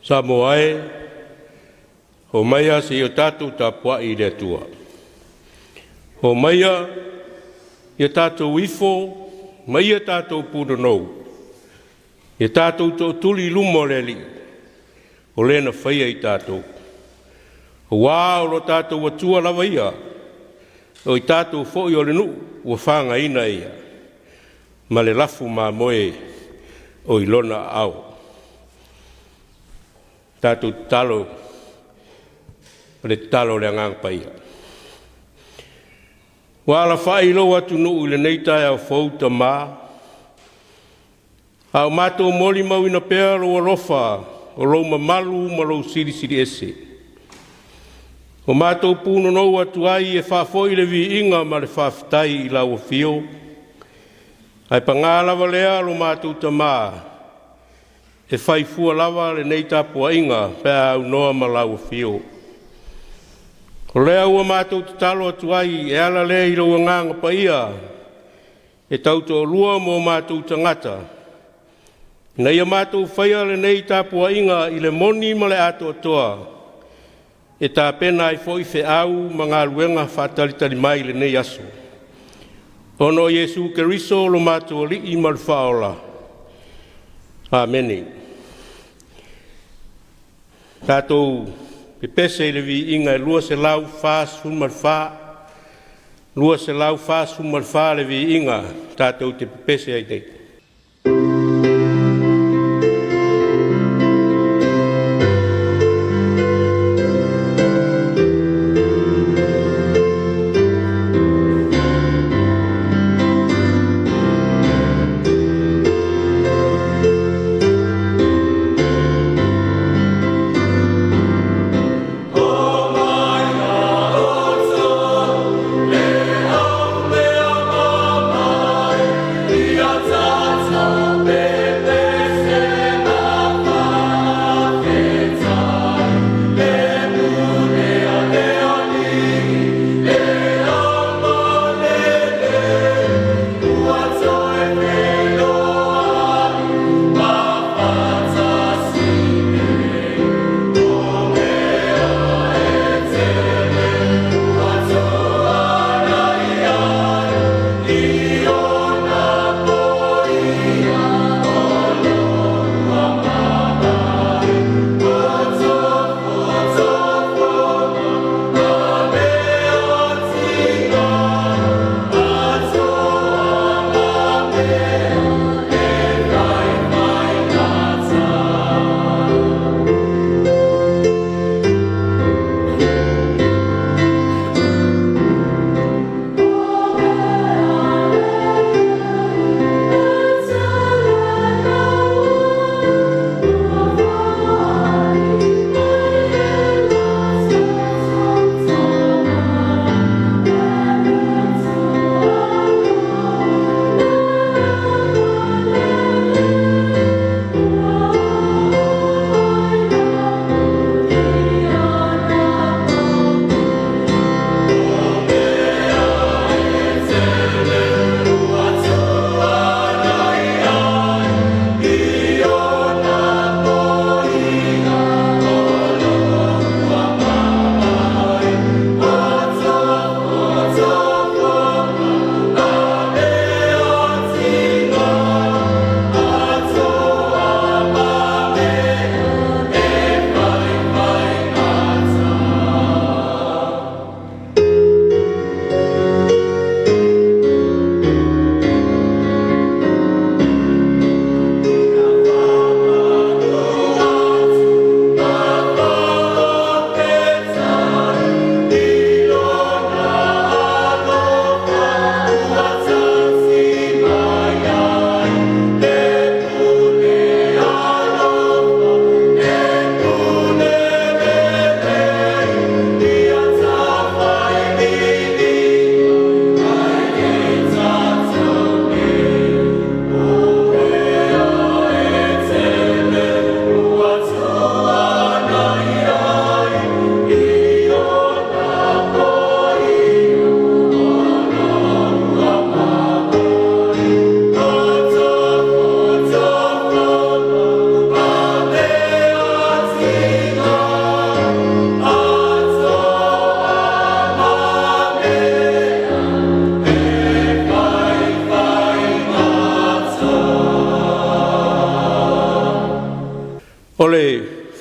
Samoa e, omaia seia o tatou tapuai i le Atua. Omaia ia tatou ifo ma ia tatou punonou, ia tatou tootuli i luma o le Alii, o le na faia i tatou. Auā o lo tatou Atua lava ia, o i tatou foi o le nuu ua fagaina e Ia, ma le lafu mamoe o i Lona aao. Tatou tatalo, o le tatalo a le Agaga Paia. Ua alafai lou atunuu i lenei taeao fou Tama, a o matou molimauina pea lou alofa, o lou mamalu ma lou silisili ese. Ua matou punonou atu ai e faafoi le viiga ma le faafetai i lau afio, ae paga lava lea lo matou Tama, e fai fua lava lenei tapuaiga pe a aunoa ma lau afio. O lea ua matou tatalo atu ai e ala lea i lou Agaga Paia e tautoalua ma o matou tagata, ina ia matou faia lenei tapuaiga i le moni ma le atoatoa, e tapena ai foi feau ma galuega faatalitali mai i lenei aso. Ona o Iesu Keriso lo matou Alii ma le Faaola. Amene. Tatou pepese i le viiga e 244, 244 le viiga tatou te pepese ai nei. Le au mea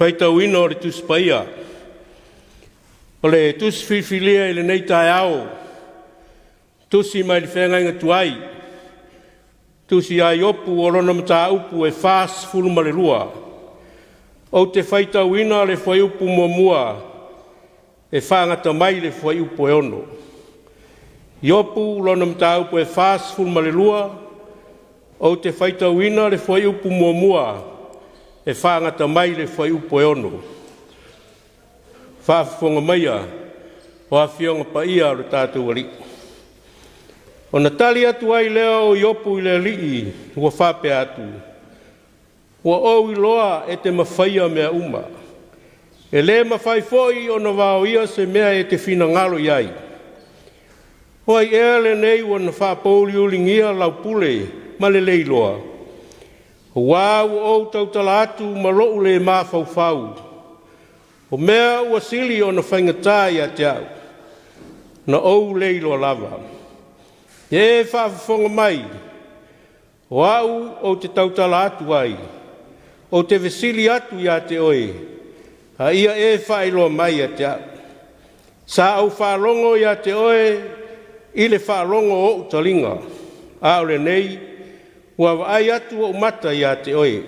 Faitauina o le Tusi Paia. O le tusi filifilia i lenei taeao, tusi mai le Feagaiga Tuai, tusi a Iopu o lona mataupu e 42. Ou te faitauina le fuaiupu 1 e faagata mai le fuaiupu e 6. Iopu lona mataupu e 42, ou te faitauina le fuaiupu 1 e faagata mai le fuaiupu e 6. Faafofoga maia o Afioga Paia a lo tatou Alii. Ona tali atu ai lea o Iopu i le Alii ua faapea atu: “Ua ou iloa e te mafaia mea uma, e le mafai foi ona vaoia se mea e te finagalo i ai. O ai ea lenei ua na faapouliuligia lau pule ma le le iloa? Aua ua ou tautala atu ma lou le mafaufau, o mea ua sili ona faigata ia te au, na ou le iloa lava. Ia e faafofoga mai, o au ou te tautala atu ai, ou te fesili atu ia te oe, a ia e faailoa mai ia te au. Sa ou faalogo ia te oe i le faalogo o ou taliga, a o lenei ua vaai atu ou mata ia te oe.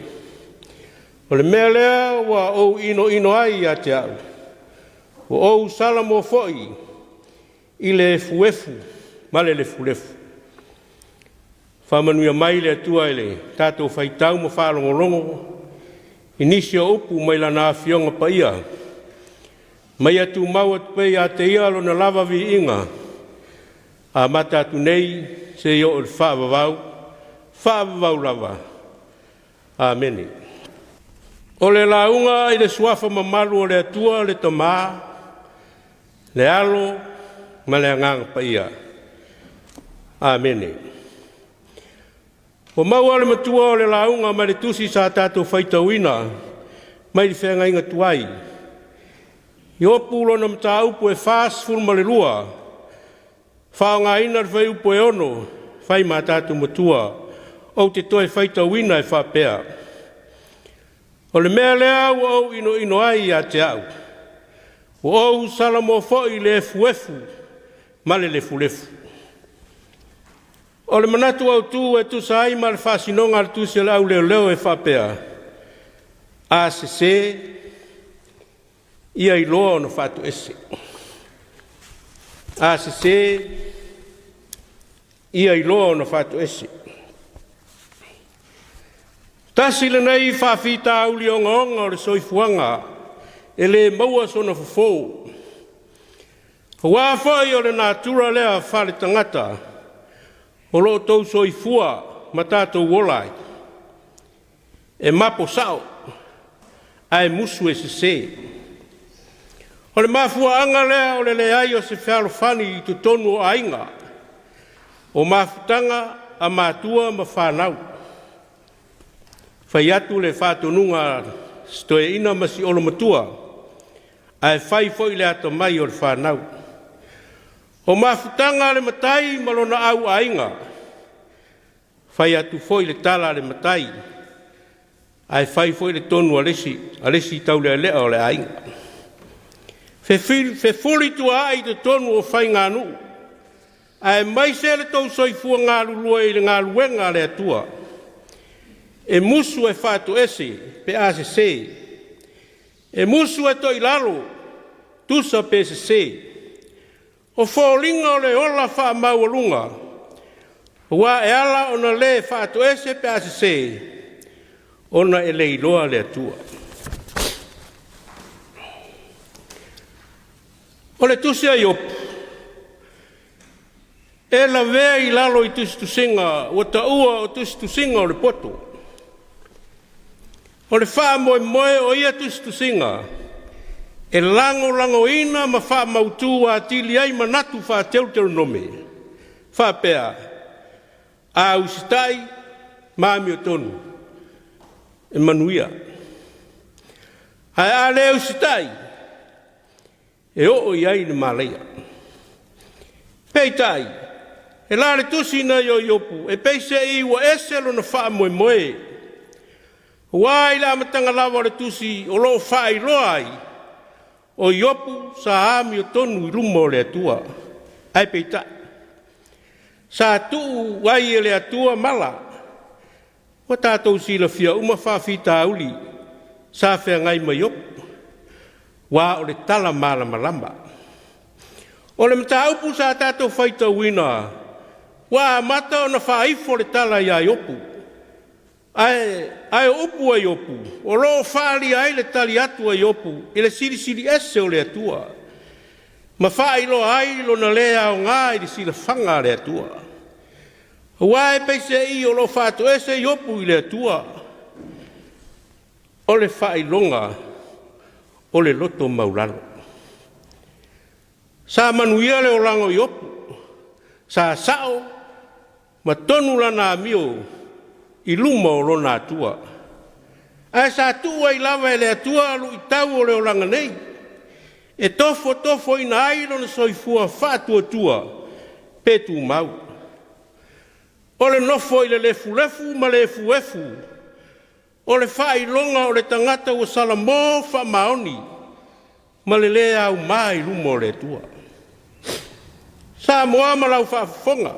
O le mea lea ua ou inoino ai ia te au, ua ou salamo foi i le efuefu ma le lefulefu.” Faamanuia mai le Atua i le tatou faitau ma faalogologo i nisi o upu mai Lana Afioga Paia, ma ia tumau atu pea ia te Ia Lona lava viiga, amata atu nei seia oo i le faavavau, faavavau lava. Amene. O le lauga i le Suafa mamalu o le Atua le Tama, le Alo ma le Agaga Paia. Amene. Ua maua le matua o le lauga mai le tusi sa tatou faitauina mai le feagaiga tuai, Iopu lona mataupu e 42, faaaogaina le fuaiupu e 6 fai ma tatou matua. Ou te toe faitauina e faapea: “O le mea lea ua ou inoino ai ia te au, ua ou salamo foi i le efuefu ma le lefulefu.” O le manatu autu e tusa ai ma le faasinoga a le tusi a le au leoleo e faapea: A sese, ia iloa ona faatoese. A sese, ia iloa ona faatoese. Tasi lenei faafitauli ogaoga o le soifuaga e le maua sona fofo, aua foi o le natura lea faaletagata o lo o outou soifua ma tatou ola ai, e mapo sao ae musu e sese. O le mafuaaga lea o le leai o se fealofani i totonu o aiga, o mafutaga a matua ma fanau. Fai atu le faatonuga a si toeaina ma si olomatua, ae fai foi le atamai o le fanau. O mafutaga a le matai ma lona auaiga, fai atu foi le tala a le matai, ae fai foi le tonu a le isi taulealea o le aiga. Fefulituaai i totonu o faiganuu, aemaise le tou soifua galulue i le galuega a le Atua. E musu e faatoese pe a sese, e musu e toilalo, tusa pe sese. O foliga o le ola faamaualuga, aua e ala ona le faatoese pe a sese, ona e le iloa le Atua. O le tusi a Iopu, e lavea i lalo i tusitusiga ua taua o tusitusiga o le poto. O le faamoemoe o ia tusitusiga, e lagolagoina ma faamautu atili ai manatu faa-Teuteronome faapea, a usitai ma amiotonu, e manuia. Ae a le usitai, e oo i ai le malaia. Peitai, e la le tusi nai o Iopu, e peiseai ua ese lona faamoemoe. Aua i le amataga lava o le tusi o lo o faailoa ai, o Iopu sa amiotonu i luma o le Atua, ae peitai, sa tuu ai e le Atua mala. Ua tatou silafia uma faafitauli sa feagai ma Iopu, aua o le tala malamalama. O le mataupu sa tatou faitauina, ua amata ona faaifo le tala ia Iopu, ae o upu a Iopu o lo o faaalia ai le tali atu a Iopu i le Silisili Ese o le Atua, ma faailoa ai lona le aoga i le silafaga a le Atua. Aua e peiseai o lo o faatoese Iopu i le Atua, o le faailoga o le loto maualalo. Sa manuia le olaga o Iopu, sa sao ma tonu lana amio i luma o lona Atua, ae sa tuu ai lava e le Atua luitau o le olaga nei, e tofotofoina ai lona soifua faatuatua pe tumau. O le nofo i le lefulefu ma le efuefu, o le faailoga o le tagata ua salamo faamaoni ma le le auma i luma o le Atua. Samoa ma lau faafofoga,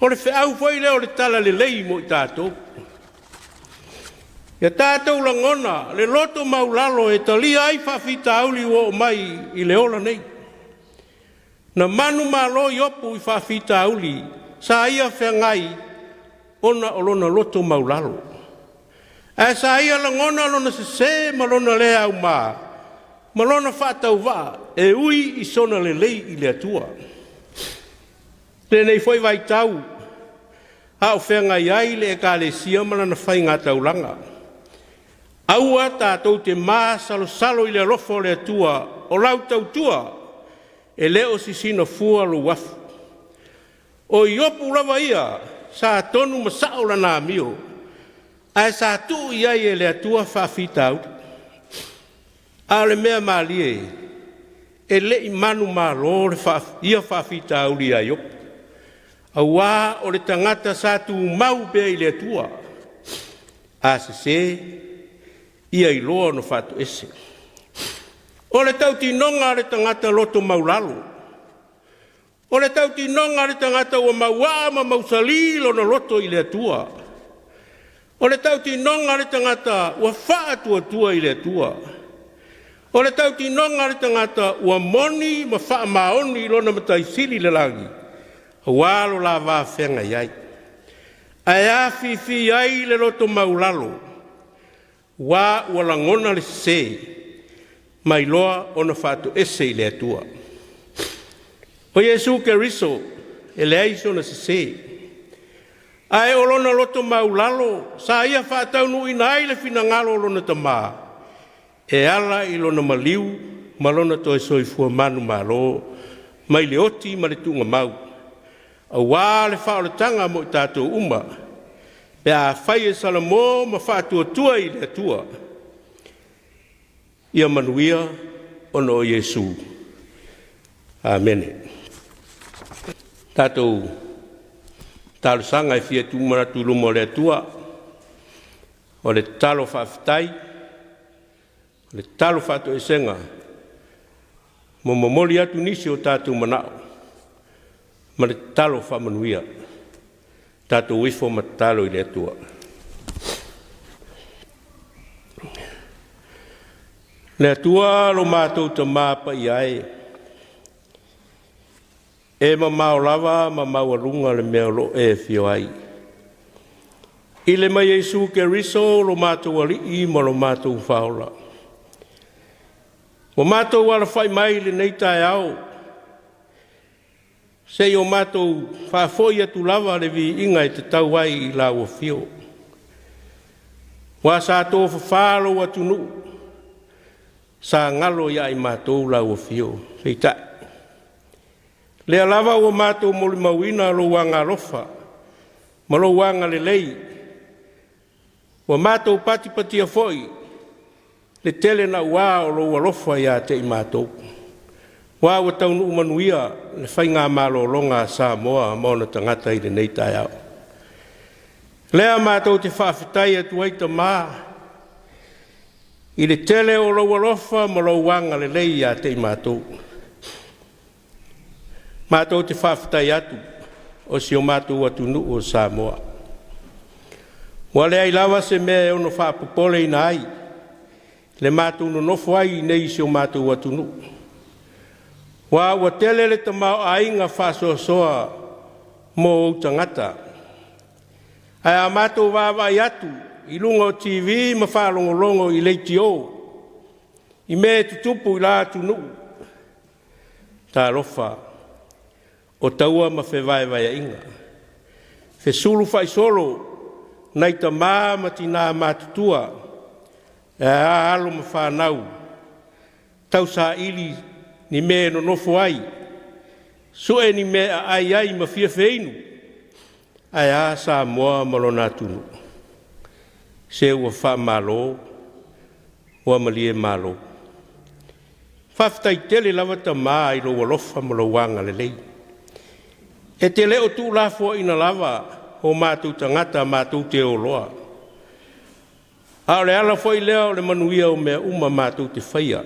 o le feau foi lea o le talalelei mo i tatou. Ia tatou lagona le loto maualalo e talia ai faafitauli ua oo mai i le ola nei. Na manumalo Iopu i faafitauli sa ia feagai ona o lona loto maualalo, ae sa ia lagona lona sese ma lona le auma ma lona faatauvaa e ui i sona lelei i le Atua. I lenei foi vaitau a o feagai ai le Ekalesia ma lana faigataulaga, aua tatou te masalosalo i le alofa o le Atua, o lau tautua e le o sisina fua lou afu. O Iopu lava ia sa tonu ma sao lana amio, ae sa tuu i ai e le Atua faafitauli. A o le mea malie, e le i manumalo ia faafitauli ia Iopu, aua o le tagata sa tumau pea i le Atua. A sese, ia iloa ona faatoese. O le tautinoga a le tagata loto maualalo, o le tautinoga a le tagata ua mauaa ma mausali lona loto i le Atua, o le tautinoga a le tagata ua faatuatua i le Atua, o le tautinoga a le tagata ua moni ma faamaoni lona Matai Sili i le lagi, aua lo la va feagai ai. Ae afifi ai le loto maualalo, ua lagona le sese ma iloa ona faatoese i le Atua. O Iesu Keriso e leai sona sese, ae o lona loto maualalo sa ia faataunuuina ai le finagalo o lona Tama e ala i lona maliu ma lona toe soifua manumalo mai le oti ma le tuugamau, aua le faaolataga mo i tatou uma, pe afai e salamo ma faatuatua i le Atua. Ia manuia ona o Iesu. Amene. Tatou talosaga e fia tuuina atu i luma o le Atua, o le tatalo faafetai, o le tatalo faatoesega, ma momoli atu nisi o tatou manao ma le tatalo faamanuia. Tatou ifo ma tatalo i le Atua. Le Atua lo matou Tamā paia e, e mamao lava ma maualuga le mea o lo o e afio ai. I le mai Iesu Keriso lo matou Alii ma lo matou Faaola. Ua matou alafai mai i lenei taeao, se i o matou faafoi atu lava le viiga e tatau ai i lau afio. Ua sa tofafa lou atunuu, sa galo ia i matou lau afio. Peitai, lea lava ua matou molimauina lou agaalofa ma lou agalelei, ua matou patipatia foi le tele naua o lou alofa ia te i matou, ua taunuu manuia le faiga malologa a Samoa ma ona tagata i lenei taeao. Lea matou te faafetai atu ai Tamā i le tele o lou alofa ma lou agalelei ia te i matou. Matou te faafetai atu o si o matou atunuu o Samoa. Ua leai lava se mea e ono faapopoleina ai le matou nonofo ai i si o matou atunuu, aua ua tele le tamaoaiga faasoasoa mo ou tagata. Ae a matou vaavaai atu i luga o TV ma faalogologo i leitio i mea e tutupu i la atunuu, talofa, o taua ma fevaevaeaiga, fesulufaisolo nai tama ma tina matutua, ae a alo ma fanau, tausaili ni mea e nonofo ai, sue ni mea e aai ai ma fia feinu, ae a Samoa ma lona atunuu? Se ua faamalo, ua malie malo. Faafetai tele lava Tama i lou alofa ma lou agalelei. E te le o tuulafoaiina lava o matou tagata matou te o loa, a o le ala foi lea o le manuia o mea uma matou te faia,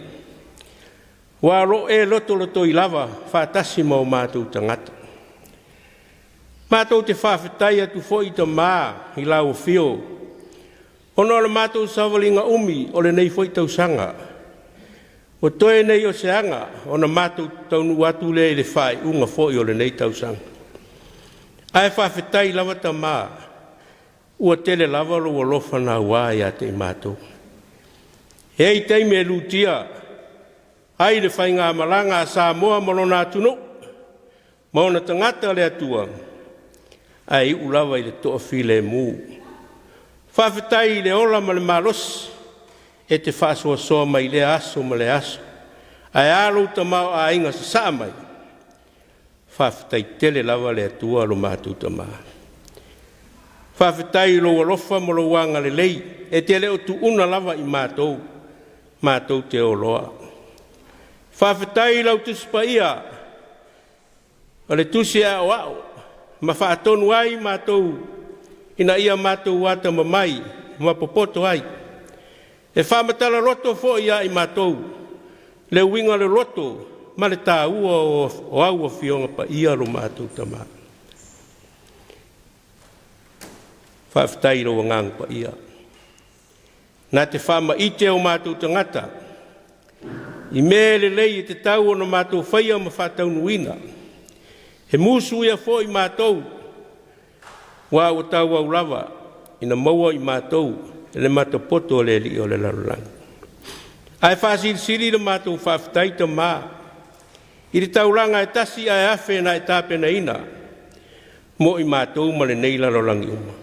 aua o lo o e lotolotoi lava faatasi ma o matou tagata. Matou te faafetai atu foi Tamā i lau afio, ona o le matou savaliga umi o lenei foi tausaga, ua toe nei o se aga ona matou taunuu atu lea i le faaiuga foi o lenei tausaga. Ae faafetai lava Tamā, ua tele lava lou alofa naua ia te i matou. E i ai taimi e lutia ai le faigamalaga a Samoa ma lona atunuu ma ona tagata le Atua, ae iu lava i le toafilemu. Faafetai i le ola ma le malosi e te faasoasoa mai i lea aso ma lea aso, ae a lou tamaoaiga sasaa mai? Faafetai tele lava le Atua lo matou Tamā. Faafetai i lou alofa ma lou agalelei e te le o tuuna lava i matou matou te o loa. Faafetai i lau Tusi Paia, o le tusi e aoao ma faatonu ai matou ina ia matou atamamai ma popoto ai, e faamatala loto foi ia i matou le uiga o le loto ma le taua o au Afioga Paia lo matou Tamā. Faafetai i lou Agaga Paia, na te faamaite o matou tagata i mea lelei e tatau ona matou faia ma faataunuuina. E musu ia foi matou, aua ua tauau lava ina maua i matou e le matapoto o le alii o le lalolagi. Ae faasilisili le matou faafetai Tamā i le taulaga e tasi ae afe na e tapenaina mo i matou ma lenei lalolagi uma.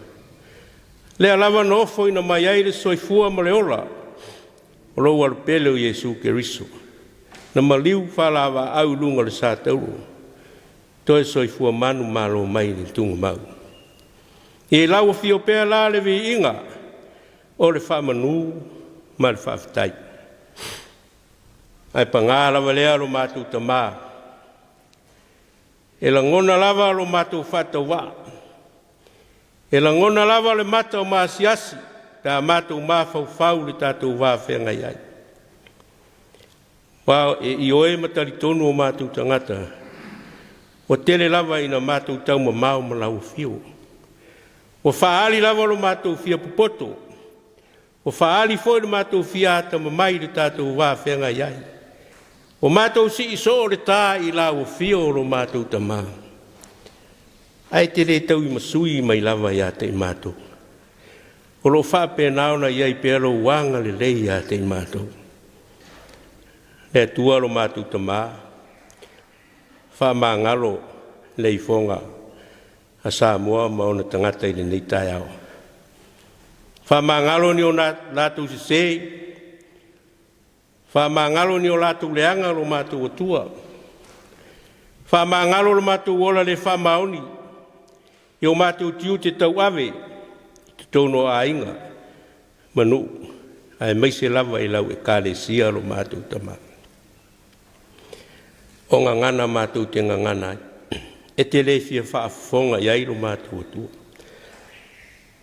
Lea lava na ofoina mai ai le soifua ma le ola o lou Alopele o Iesu Keriso, na maliu faalaavaau i luga o le satauro, toe soifua manumalo mai i le tugamau. I lau afio pea la le viiga o le faamanu ma le faafetai. Ae paga lava lea lo matou Tamā, e lagona lava lo matou faatauvaa, e lagona lava le mata o maasiasi pe a matou mafaufau i le tatou va feagai ai. Aua e ioe ma talitonu o matou tagata, ua tele lava ina matou taumamao ma lau afio. Ua faaali lava lo matou fia popoto, ua faaali foi lo matou fia atamamai i le tatou va feagai ai. Ua matou sii soo le ta i lau afio lo matou Tamā, ae te le tauimasui mai lava ia te i matou. O lo o faapena ona i ai pea lou agalelei ia te i matou. Le Atua lo matou Tamā, faamagalo le ifoga a Samoa ma ona tagata i lenei taeao. Faamagalo ni o latou sese, faamagalo ni o latou leaga lo matou Atua, faamagalo lo matou ola le faamaoni i o matou tiute tauave i totonu o aiga ma nuu, aemaise lava i lau Ekalesia lo matou Tamā. O gagana matou te gagana ai, e te le fia faafofoga i ai lo matou Atua.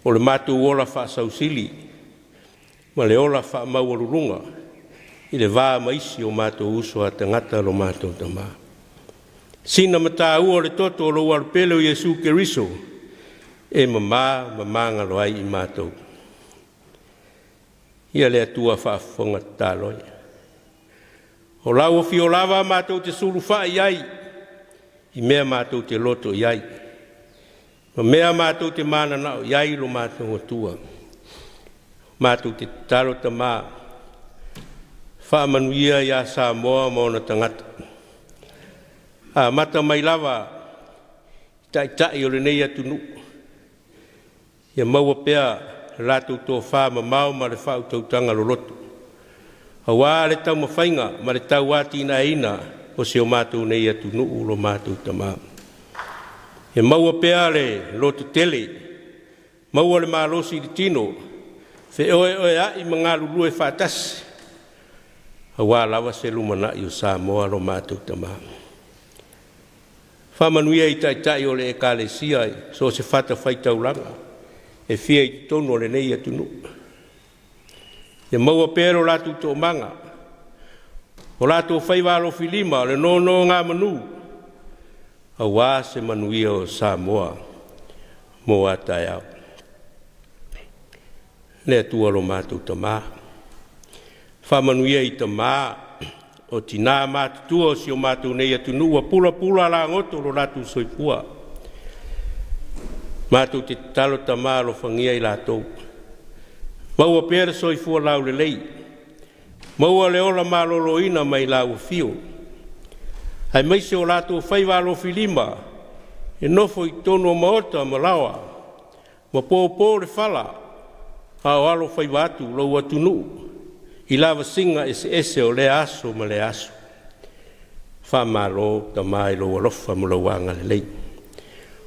O le matou ola faasausili ma le ola faamaualuluga i le va ma isi o matou uso a tagata lo matou Tama. Sina ma taua o le toto o lou Alopele o Iesu Keriso e mama ma magalo ai i matou. Ia le Atua faafofoga tatalo e. O lau afio lava matou te sulufai i ai i mea matou te loto i ai, ma mea matou te mananao i ai lo matou Atua. Matou te tatalo Tama, faamanuia ia Samoa ma ona tagata, amata mai lava i Taitai o lenei atunuu, ia maua pea le latou tofamamao ma le faautautaga loloto aua le taumafaiga ma le tauatiaeina o si o matou nei atunuu lo matou Tama. Ia maua pea le lototele, maua le malosi i le tino, feoeoea'i ma galulue faatasi aua lava se lumanai o Samoa lo matou Tama. Faamanuia i Taitai o le Ekalesia i so o se fatafaitaulaga e fia i totonu o lenei atunuu, ia maua pea lo latou toomaga, o latou faiva alofilima, o le nonogamanu aua se manuia o Samoa mo a taeao. Le Atua lo matou Tama, faamanuia i tama o tina matutua o si o matou nei atunuu ua pulapula lagoto lo latou soifua. Matou te tatalo Tama, alofagia i latou, maua pea le soifua laulelei, maua le ola maloloina mai lau afio, aemaise o latou faiva alofilima e nofo i totonu o maota ma laoa ma poupo le fala a o alofaiva atu lou atunuu i lavasiga eseese o lea aso ma lea aso. Faamalo Tama i lou alofa ma lou agalelei.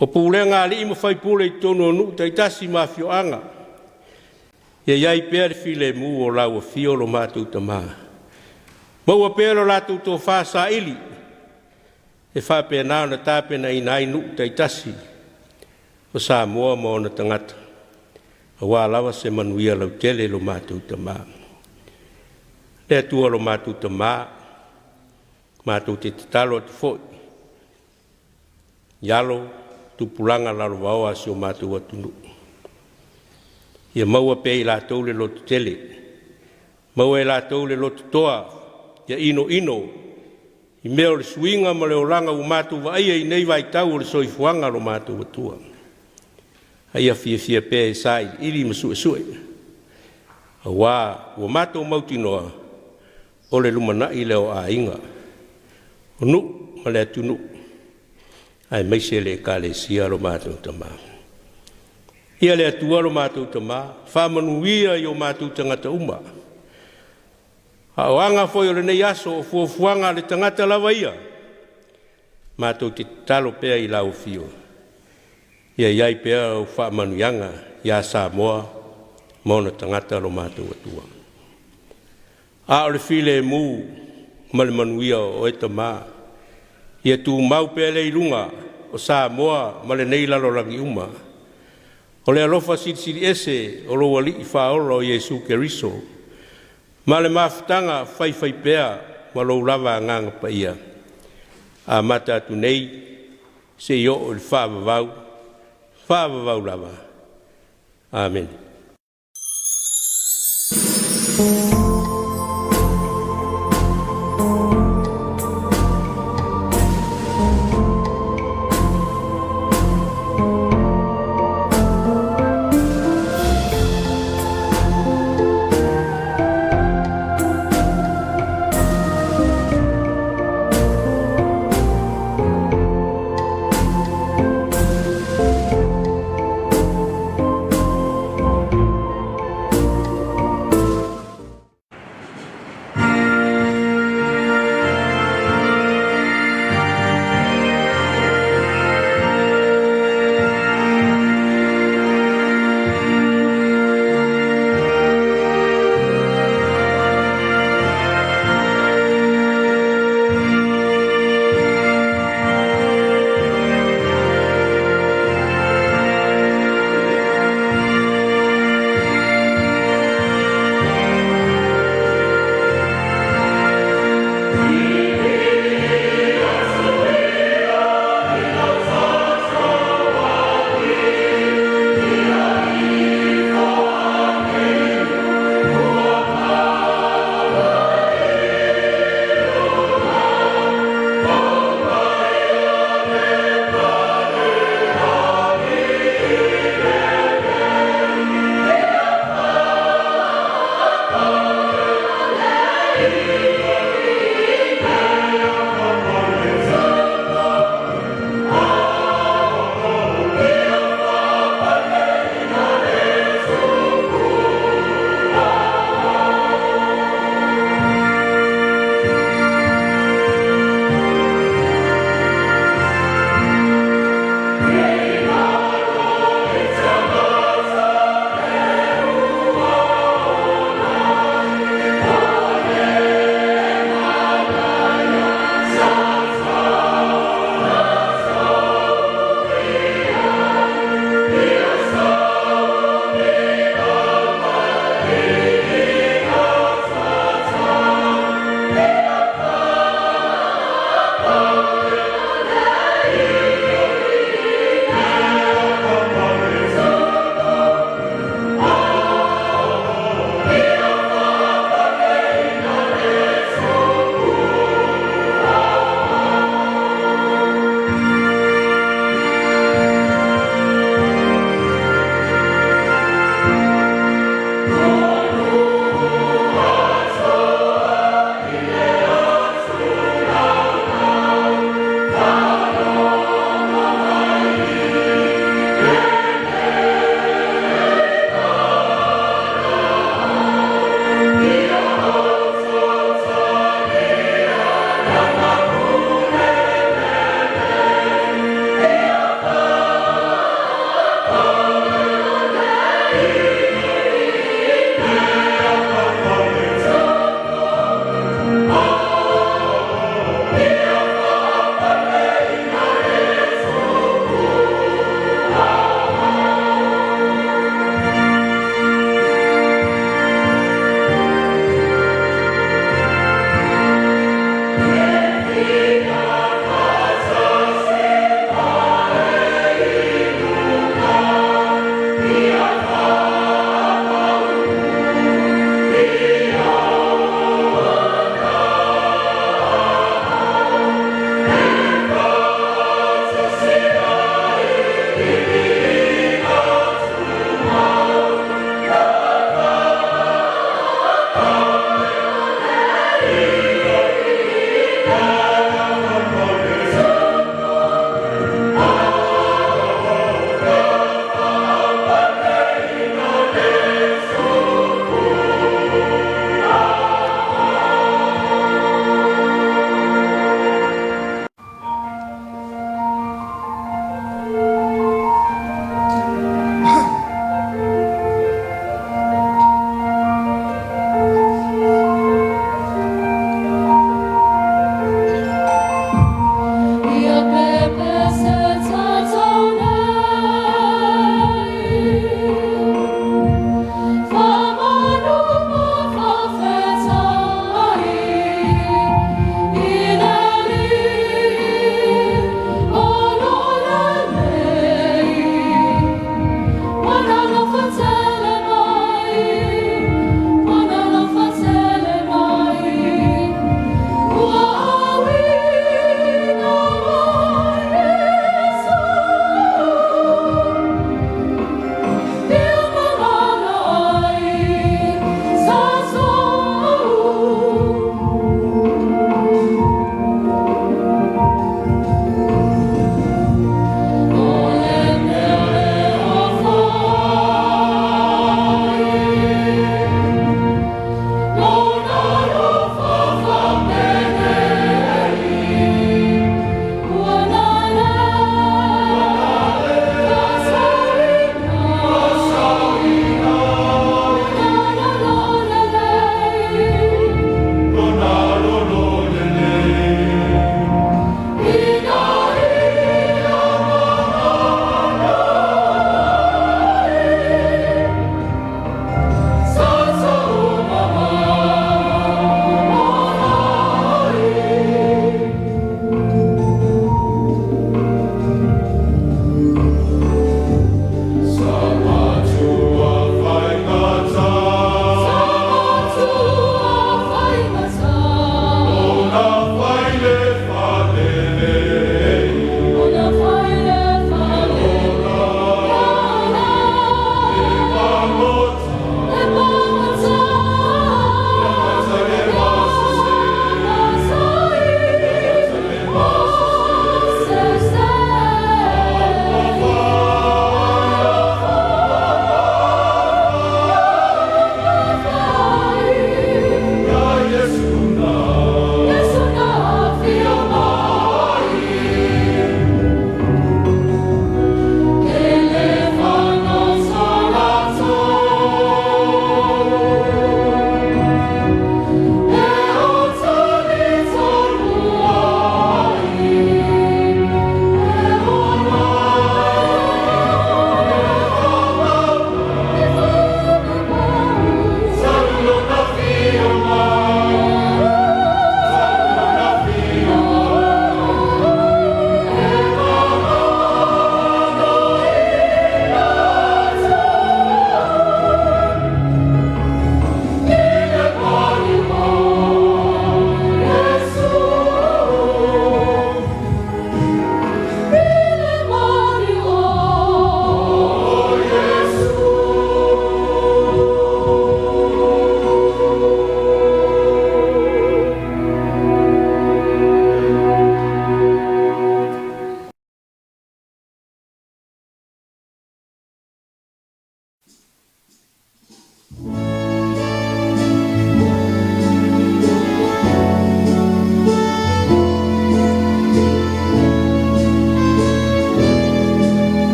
O pulega a alii ma faipule i totonu o nuu taitasi ma afioaga, ia i ai pea le filemu o lau afio lo matou Tama, maua pea lo latou tofa saili e faapena ona tapenaina ai nuu taitasi o Samoa ma ona tagata aua lava se manuia lautele lo matou Tama. Le Atua lo matou Tama, matou te tatalo atu foi i alo ma tupulaga lalovaoa a si o matou atunuu, ia maua pea e i latou le lototele, maua e i latou le lototoa, ia inoino i mea o le suiga ma le olaga ua matou vaaia i nei vaitau o le soifuaga lo matou Atua, a ia fiafia pea e sailiili ma suesue, aua ua matou mautinoa o le lumanai lea o aiga, o nuu ma le atunuu, aemaise le Ekalesia lo matou Tama. Ia le Atua lo matou Tama, faamanuia i o matou tagata uma. A o aga foi o lenei aso, o fuafuaga a le tagata lava ia, matou te tatalo pea i lau Afio, ia i ai pea au faamanuiaga ia Samoa ma ona tagata lo matou Atua. A o le filemu ma le manuia o oe Tama, ia tumau pea lea i luga o Samoa ma lenei lalolagi uma. O le alofa Silisili Ese o lou Alii Faaola o Iesu Keriso ma le mafutaga faifaipea ma lou lava Agaga Paia, amata atu nei seia oo i le faavavau, faavavau lava. Amene.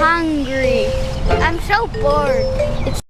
hungry. I'm so bored. It's